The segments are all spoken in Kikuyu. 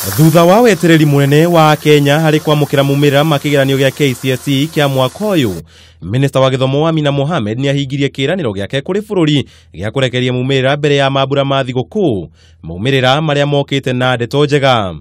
Thutha wa wetereri munene wa Kenya harĩ kwamũkĩra maumĩrĩra ma kĩgeranio gĩa KCSE kĩa mwaka ũyũ, Minista wa gĩthomo Amina Mohamed nĩahingirie kĩĩranĩro gĩake kũrĩ bũrũri gĩa kũrekeria maumĩrĩra mbere ya mambura ma thigũkũ, maumĩrĩra marĩa mokĩte na ndeto njega.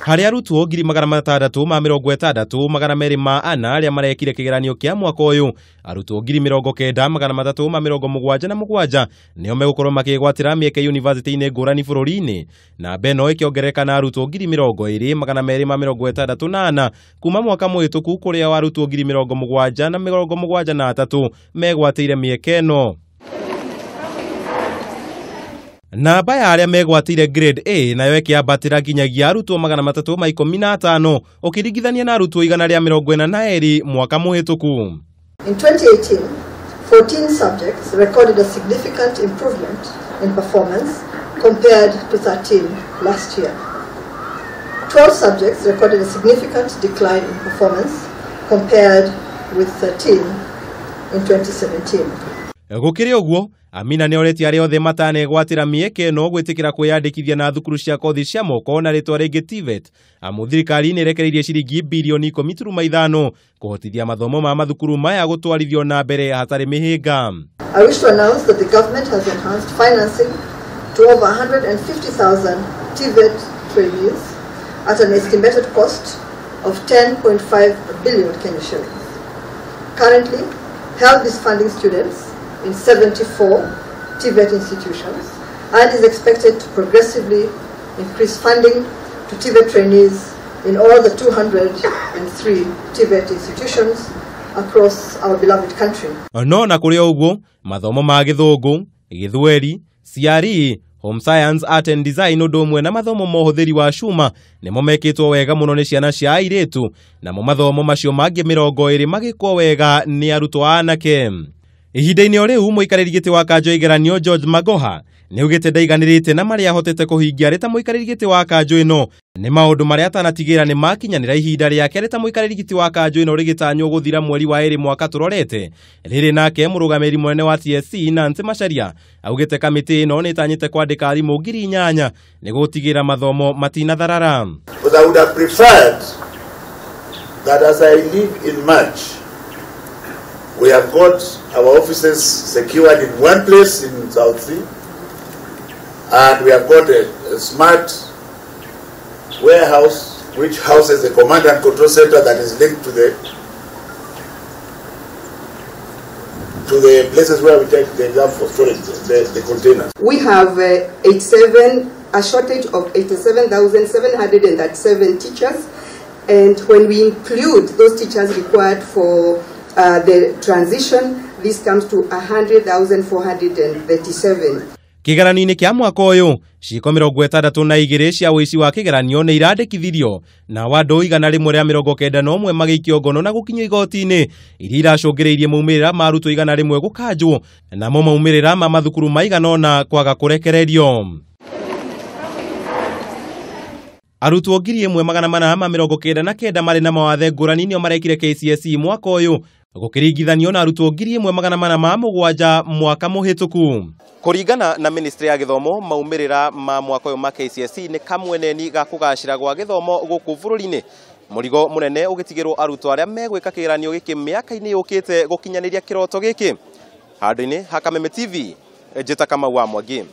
Harĩ arutwo 660,264 arĩa marekire kĩgeranio kĩa mwaka ũyũ, arutwo 9,377 nĩo megũkorwo makĩgwatĩra mĩeke yunivasĩtĩ-inĩ ngũrani bũrũri-inĩ, namba ĩno ĩkĩongerereka na arutwo 20,264 kuma mwaka mũhĩtũku kũrĩa arutwo 70,073 megwatĩire mĩeke ĩno. Namba ya arĩa megwatĩire grade A nayo ĩkĩambatĩra nginyagia arutwo 315 ũkĩringithania na arutwo 142 mwaka mũhĩtũku. In 2018, 14 subjects recorded a significant improvement in performance compared to 13 last year. 12 subjects recorded a significant decline in performance compared with 13 in 2017. Gũkĩrĩ ũguo, Amina nĩoretie arĩa othe matanegwatĩra mĩeke ĩno gwĩtĩkĩra kwĩyandĩkithia na thukuru cia kothi cia moko na rĩtwa rĩngĩ TVET, amu thirikari nĩĩrekereirie ciringi bilioni 10.5 kũhotithia mathomo ma mathukuru maya gũtwarithio na mbere hatarĩ mĩhĩnga. I wish to announce that the government has enhanced financing to over 150,000 TVET trainees at an estimated cost of 10.5 billion Kenya shillings. Currently, HELB is funding students in 74 TVET institutions and is expected to progressively increase funding to TVET trainees in all the 203 TVET institutions across our beloved country. No na kũrĩ ũguo, mathomo ma Gĩthũngũ, Gĩthweri, CRE, Home Science, Art and Design ũndũ ũmwe na mathomo ma ũhũthĩri wa cuma nĩmo mekĩtwo wega mũno nĩ ciana cia airĩtu, namo mathomo macio mangĩ 20 magĩkwo wega nĩ arutwo anake. Ihinda-inĩ o rĩu mũikarĩri gĩtĩ wa kanjũ ya igeranio George Magoha nĩaugĩte ndaiganĩrĩte na marĩa ahotete kũhingia arĩ ta mũikarĩri gĩtĩ wa kanjũ ĩno nĩ maũndũ marĩa atanatigĩra nĩ makinyanĩra ihinda rĩake arĩ ta mũikarĩri gĩtĩ wa kanjũ ĩno rĩgĩtanywo gũthira mweri wa 2 mwaka tũrorete. Rĩrĩ nake mũrũgamĩrĩri mũnene wa TSC Nancy Macharia augĩte kamĩtĩ ĩno nĩĩtanyĩte kwandĩka arimũ 8,000 nĩguo gũtigĩrĩra mathomo matinatharara. But I would have preferred that as I leave in March, we have got our offices secured in one place in South Sea, and we have got a smart warehouse which houses the command and control center that is linked to the places where we take the exam for storage, the containers. We have a shortage of 87,737 teachers, and when we include those teachers required for the transition, this comes to 100,437. Kĩgeranio-inĩ kĩa mwaka ũyũ, ciĩko 62 cia ũici wa kĩgeranio nĩ irandĩkithirio na andũ 191 magĩikio ngono na gũkinyio igoti-inĩ iria iracũngĩrĩirie maumĩrĩra ma arutwo 100 gũkanjwo namo maumĩrĩra ma mathukuru maigana ũna kwaga kũrekererio. Arutwo 1,499 marĩ na mawathe ngũrani nĩo marekire KCSE mwaka ũyũ gũkĩringithanio na arutwo 1,407 mwaka mũhĩtũku. Kũringana na Ministry ya Gĩthomo, maumĩrĩra ma mwaka ũyũ ma KCSE nĩ kamweneni ga kũgacĩra gwa gĩthomo gũkũ bũrũri-inĩ, mũrigo mũnene ũgĩtigĩrwo arutwo arĩa megwĩka kĩgeranio gĩkĩ mĩaka-inĩ yũkĩte gũkinyanĩria kĩroto gĩkĩ. Handũ-inĩ ha Kameme TV, njĩta Kamau wa Mwangi.